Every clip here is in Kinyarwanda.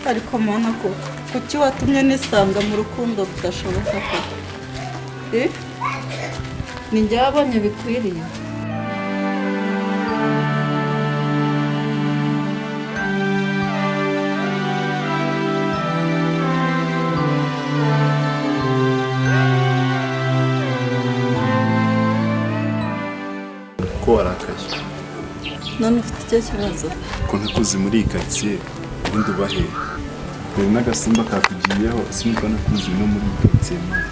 Ariko mana ko kuki watumye nisanga mu rukundo rudashoboka koko? Eh? Ni njye wabonye bikwiriye. Ko warakaye? None ufite icyo kibazo? Ko ntakuzi muri iyi karitsiye, ubundi uba hehe? Dore n'agasimba kakugiyeho, sinumva nakuzi no muri iyi karitsiye mwana.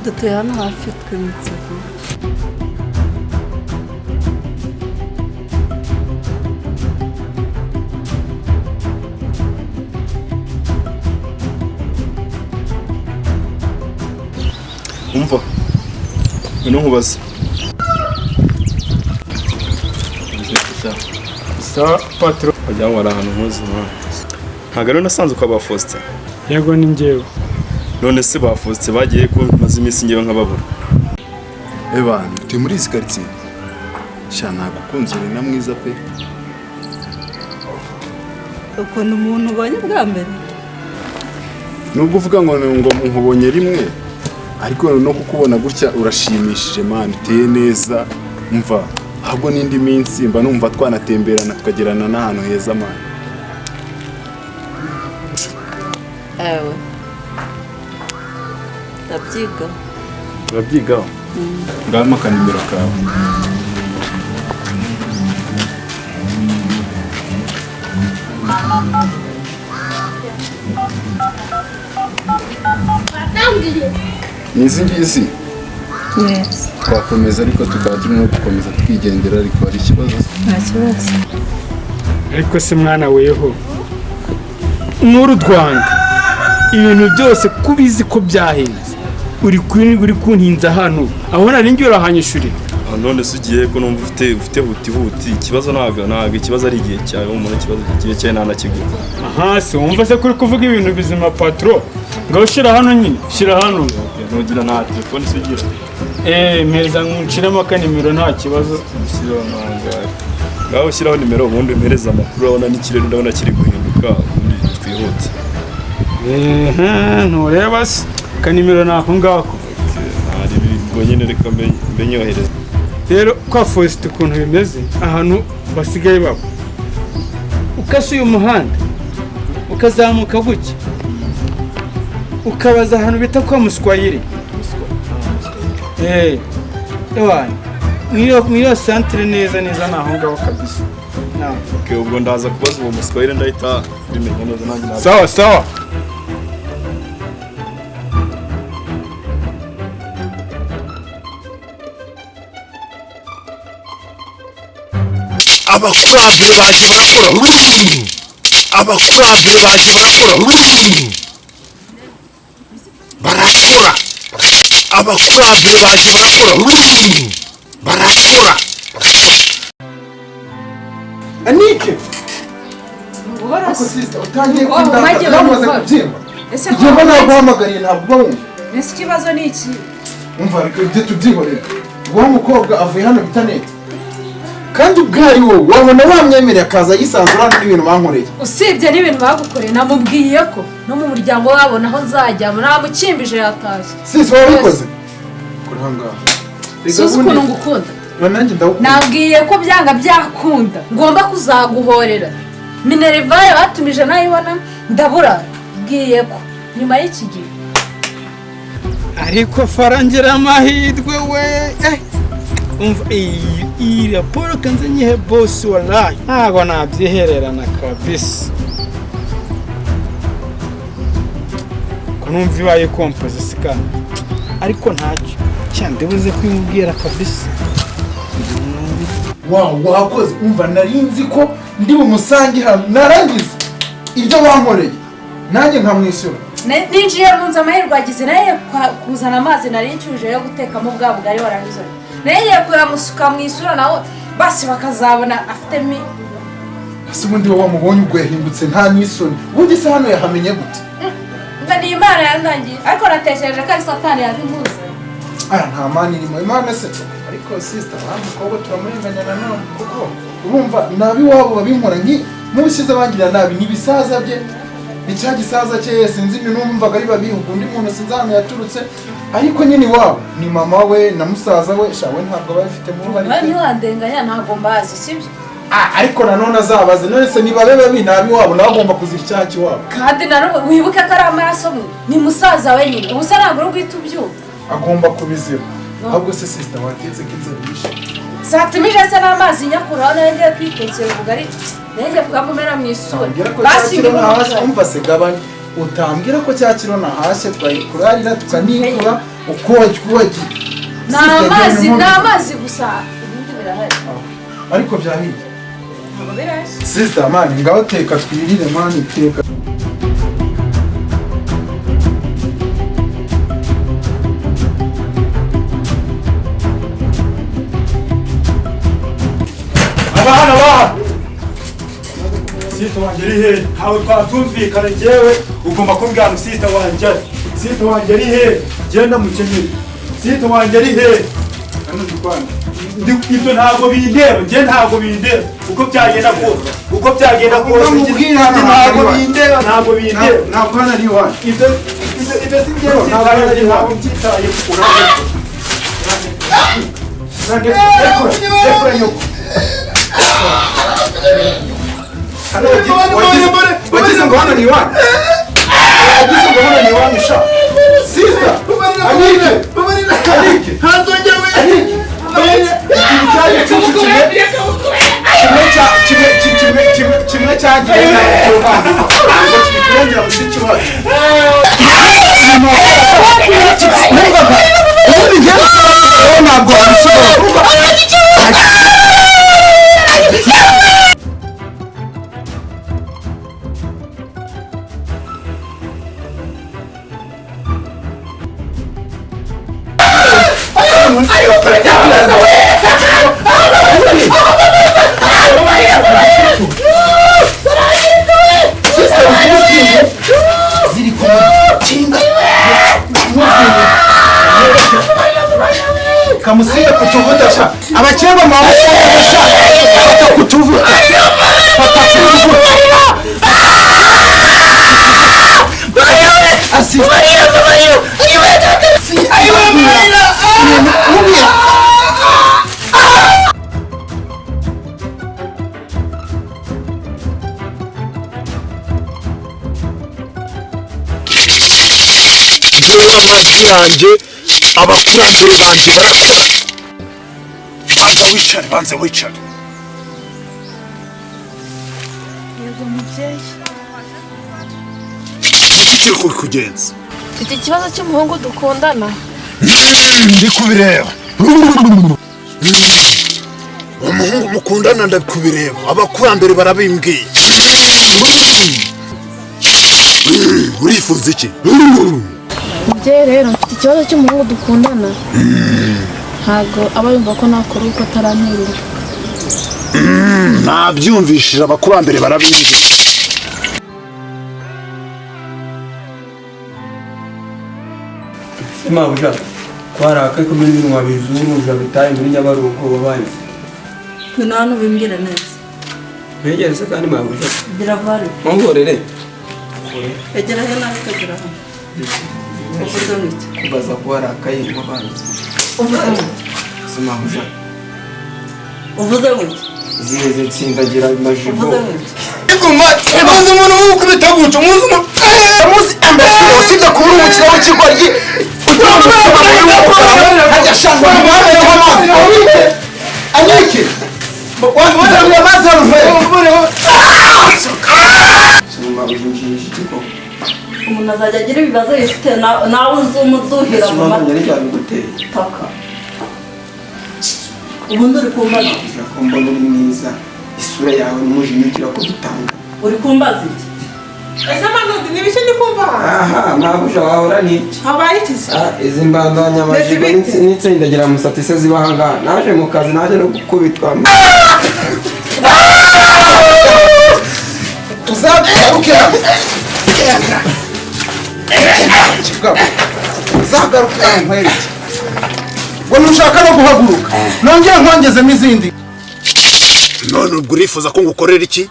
Dutuye hano hafi, twimutse vuba. Umva, ngwino nkubaze. Sawa patro. Wagira ngo hari ahantu nkuzi mwana. Ntabwo ariwe nasanze kwa ba Faustin? Yego ni njyewe. None se ba Faustin bagiye ko maze iminsi ngewe nkababura? Ebana, utuye muri izi karitsiye? Sha nagukunze, uri na mwiza pe. Ukuntu umuntu ubonye bwa mbere? Nubwo uvuga ngo nkubonye rimwe, ariko no kukubona gutya urashimishije man, uteye neza, umva ahubwo n'indi minsi mba numva twanatemberana tukagerana n'ahantu heza man. Ewe. Ndabyiga. Urabyigaho? Ngama akanimero kawe. Ni izi ngizi? Yes. Twakomeza ariko tukaba turimo gukomeza twigendera, ariko hari ikibazo? Nta kibazo. Ariko se mwana weho, n'uru Rwanda ibintu byose kubizi ko byahenze, uri kuntinza hano aho nari ngiye urahanyishurira. None se ugiye ko numva ufite huti huti? Ikibazo ntabwo ikibazo ari igihe cyawe, umuntu ikibazo igihe cyawe ntanakiguha. Aha se wumva se kuri kuvuga ibintu bizima patro? Ngaho shira hano nyine, shira hano. Ntugira nta telefone se ugira? Mpereza nshiremo akanimero nta kibazo. Ushyiraho nangahe? Ngaho ushyiraho nimero ubundi mpereza amakuru, urabona n'ikirere ndabona kiri guhinduka, ubundi twihute. Ntureba se akanimero ni ako ngako. Hari ubwo nyine reka mbe nyohereza. Rero kwa Faustin ukuntu bimeze ahantu basigaye baba, ukase uyu muhanda ukazamuka gutya ukabaza ahantu bita kwa Muswayire. Ewana mw'iyo santere neza neza ni aho ngaho kabisa. Okay, ubwo ndaza kubaza uwo Muswayire ndahita bimenya neza nanjye nabi. Sawa sawa. Abakurambere banjye barakora, abakurambere banjye barakora, barakora, abakurambere banjye barakora, barakora. Anike! Ariko sister, utangiye kwindanga, namaze kubyimba. Igihe mba naguhamagariye ntabwo uba wumva. Ese ikibazo ni iki? Umva reka ibyo tubyihorere. Uwo mukobwa avuye hano bita Nete. Kandi ubwari wowe wabona wamwemereye akaza yisanzura n'ibintu bankoreye. Usibye n'ibintu bagukoreye, namubwiye ko no mu muryango wabo naho nzajya, namukimbije yatashye. Sisi wabikoze? Kuri hangaha. Suzi ukuntu ngukunda. Nanjye ndagukunda. Nabwiye ko byanga byakunda, ngomba kuzaguhorera. Minerivare batumije nayibona ndabura, bwiye ko nyuma y'iki gihe. Ariko farangira amahirwe we. Umva iyi raporo kanze nyihe boss, wallahi ntago nabyihererana kabisa. Ko numva ibaye kompoze kandi, ariko ntacyo cyandebuze kwimubwira kabisa. Wow, wakoze. Umva nari nzi ko ndi bumusange hano narangiza ibyo bankoreye nanjye nkamwishyura. Ninjiye mu nzu amahirwe agize naye kuzana amazi nari nshyuje yo gutekamo bwa bugari warangiza. Naye kuyamusuka mu isura nawe basi bakazabona afite mi. Ese ubundi wowe wamubonye ubwo yahindutse nta n'isoni, ubundi se hano yahamenye gute? Nga ni Imana yandangiye, ariko natekereje ko ari Satani yabimuze. Aya nta mana irimo, Imana se. Ariko sister, wa mukobwa turamurenganya nanone kuko urumva nabi wabo babinkora N'ubushize bangirira nabi ni ibisaza bye, ni cya gisaza cye, sinzi ibintu numvaga ari babi, ubwo undi muntu sinzi ahantu yaturutse, ariko nyine iwabo ni mama we na musaza we, sha we ntabwo babifitemo uruhare Nawe pe. ntiwandenganya, ntabwo mbazi, sibyo? Ah, ariko nanone azabaze, none se niba babe babi nabi iwabo, nawe agomba kuzira icyaha cy'iwabo. Kandi nanone wibuke ko ari amaraso mwe, ni musaza we nyine, ubusa ntabwo uri guhita ubyumva. Agomba kubizira. Ahubwo se sister, watetse ko inzara yishe? Satumije se n'amazi nyakuraho, nawe ngiye kwitekera ubugari, nawe ngiye kukamumena mu isura. Utambwira ko cya Basi kiro nahashye, ngibwo. Umva se, gabanya, utambwira ko cya kiro nahashye twayikurarira tukanikura uko wagiye. Ni amazi, ni amazi gusa, ibindi birahari. Ariko byahiye. Ntabwo birashya. Sister, man, ngaho teka twirire, man, teka. Abana baha sister wanjye ari hehe? Ntawe twatumvikana, njyewe ugomba kumbwira ngo sister wanjye ari, sister wanjye ari hehe? Genda mukenyere, sister wanjye ari hehe? Hano ndi kwanga. Ibyo ntabwo bindeba, njye ntabwo bindeba uko byagenda kose, uko byagenda kose. Uramubwira hano ntabwo ntabwo ari bindeba, ntabwo bindeba. Ntabwo hano ari iwanyu. Ibyo si njye Ntabwo mbyitayeho, ari iwanyu. ntabwo mbyitayeho. Rekura, rekura nyoko. Hano wagize ngo hano ni iwanyu. Wagize ngo hano ni iwanyu, sha. Sister, Anike, Anike, Anike. Ikintu cyari igicucu kimwe, kimwe cya kimwe kimwe kimwe kimwe cyagiye ngo kibikurengera mushiki wacu. Numvaga ubundi njyewe ntabwo wabishobora. Ziri kumukinga kamusiga kutuvuta sha, abakeba mawusa sha, fata kutuvuta, fata kutuvuta. Asista. Si, Umwe. Njyewe amagi yanjye, abakurambere banjye barakora. Banza wicare, banza wicare. Yego mubyeyi. Iki kiri kukugenza? Mfite ikibazo cy'umuhungu dukundana. Ndi kubireba, umuhungu mukundana ndakubireba, abakurambere barabimbwiye. Urifuza iki? Mubyeyi, rero mfite ikibazo cy'umuhungu dukundana, ntabwo aba yumva ko nakora uko ataranterura. Nabyumvishije, abakurambere barabimbwiye. Mabuja, twarakaye ko muri bino wabizuruje bitaye muri Nyabarongo wabaye. Ngwino hano ubimbwire neza. Mwegere se kandi, mabuja. Biravare. Ntungorere. Egera he nawe ukagera hano. Uvuze ngo iki? Kubaza ko warakaye wabaye. Uvuze ngo iki? Si mabuja. Uvuze ngo iki? Ziheze nsindagira majigo. Uvuze ngo iki? Iguma muzi umuntu w'ukubita guca muzi umuntu muzi ambassador, usibye kuba uri umukino w'ikigoryi hajya shangwa amazi. Anike, wazamura amazi hano. Si mabuja, njije iki koko? Umuntu azajya agira ibibazo yifite, nawe uzumuzuhira Si mu mabuja, yari yabiguteye. mataka. Ubundi uri kumbaza iki? Mabuja, ko mbona uri mwiza, isura yawe n'umujinya ugira ko dutanga. Uri kumbaza iki? Ese manundi ni ibiki ndi kumva hanze? Aha mabuja, wahora n'iki? Habaye iki se? Ah, izi mbandanyamajigo Ndetse bite? n'itsindagira musatsi se ziba ahangaha? Naje mu kazi, naje no gukubitwa. Uzagaruke hano, uzagaruke hano nkwereke ngo ntushaka no guhaguruka, nongere nkongezemo izindi. None ubwo urifuza ko ngukorera iki?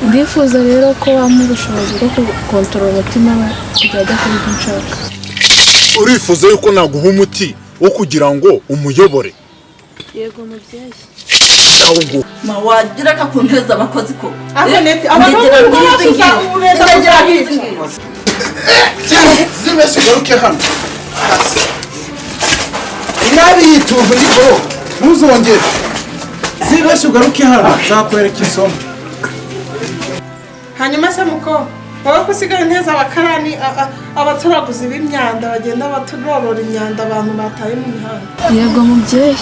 Ndifuza rero ko wampa ubushobozi bwo gukontorora umutima we kugira ajya akora ibyo nshaka. Urifuza yuko naguha umuti wo kugira ngo umuyobore? Yego mubyeyi. Ahubwo Ma wagira akakunteza abakozi koko. Akonete abantu Ndegera bose nk'izi ngizi. uzamureta Ndegera nk'izi ngizi. Zibeshe ugaruke hano. Inabi yitumva nijoro ntuzongere. Zibeshe ugaruke hano nzakwereka isomo. Hanyuma se muko wowe ko usigaye nteza abakarani abaturaguzi b'imyanda bagenda baturorora imyanda abantu bataye mu mihanda. Yego mubyeyi.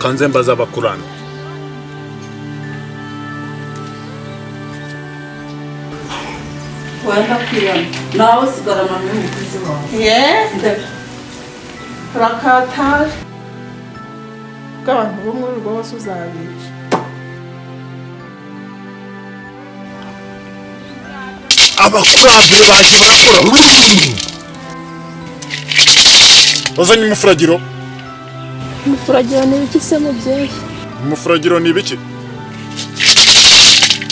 Kanze mbaza abakurambere. Wenda kwiyana nawe sigarana n'umukozi wawe. Ye Ndebe. Urakataje bw'abantu bo muri urwo bose uzabica. Abakurambere banjye barakora. Wazanye umufuragiro? Umufuragiro ni ibiki se mubyeyi? Umufuragiro ni ibiki?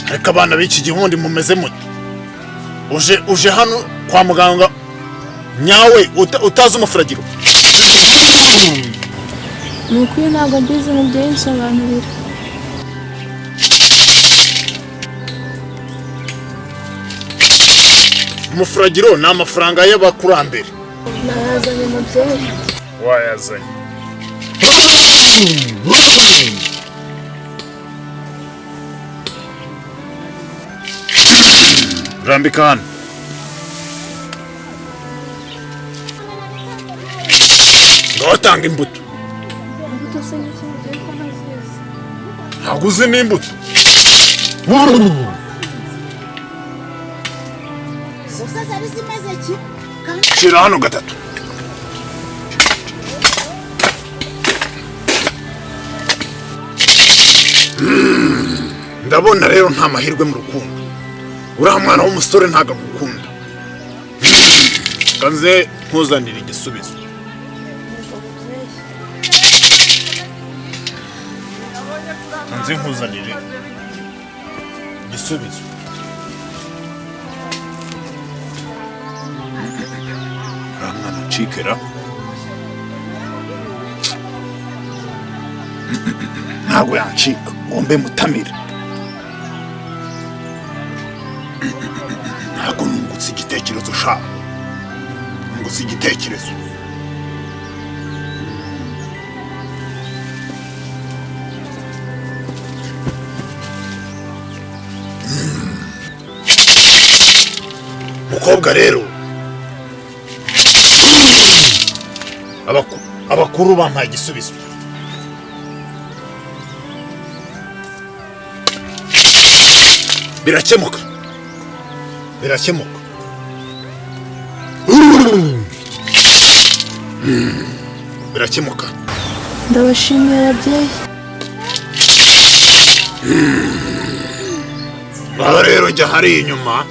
Ariko abana b'iki gihundi mumeze mute? Uje hano kwa muganga nyawe utazi umufuragiro? Ni ukuri ntabwo mbizi mubyeyi, nsobanurira. Umufuragiro ni amafaranga y'abakurambere. Nayazanye mubyeyi. Wayazanye. Rambika hano. Ngaho tanga imbuto. Imbuto se ni iki mubyeyi ko ntazizi? Ntabwo uzi n'imbuto. Shira hano gatatu. Ndabona rero nta mahirwe mu rukundo. Uriya mwana w'umusore ntabwo agukunda. Kanze nkuzanire igisubizo. Kanze nkuzanire igisubizo. Uriya mwana ucikera ntabwo yancika ngo mbe mutamira. Ntabwo nungutse igitekerezo sha. Nungutse igitekerezo. Mukobwa rero, abakuru bampaye igisubizo. Birakemuka. Birakemuka. Birakemuka. Ndabashimiye ababyeyi. Aho rero jya hariya inyuma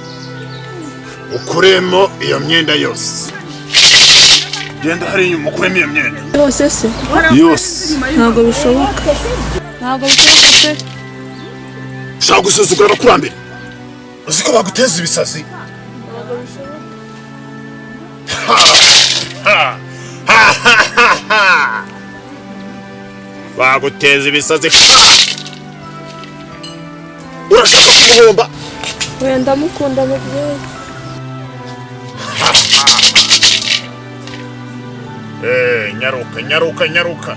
ukuremo iyo myenda yose. Genda hariya inyuma ukuremo iyo myenda. Yose se? Yose. Ntabwo bishoboka. Ntabwo bishoboka pe. Ushaka gusuzugura abakurambere? Uzi ko baguteza ibisazi? Ntabwo bishoboka. Baguteza ibisazi. Urashaka kumuhomba? Wenda mukunda mubyeyi. Nyaruka nyaruka nyaruka.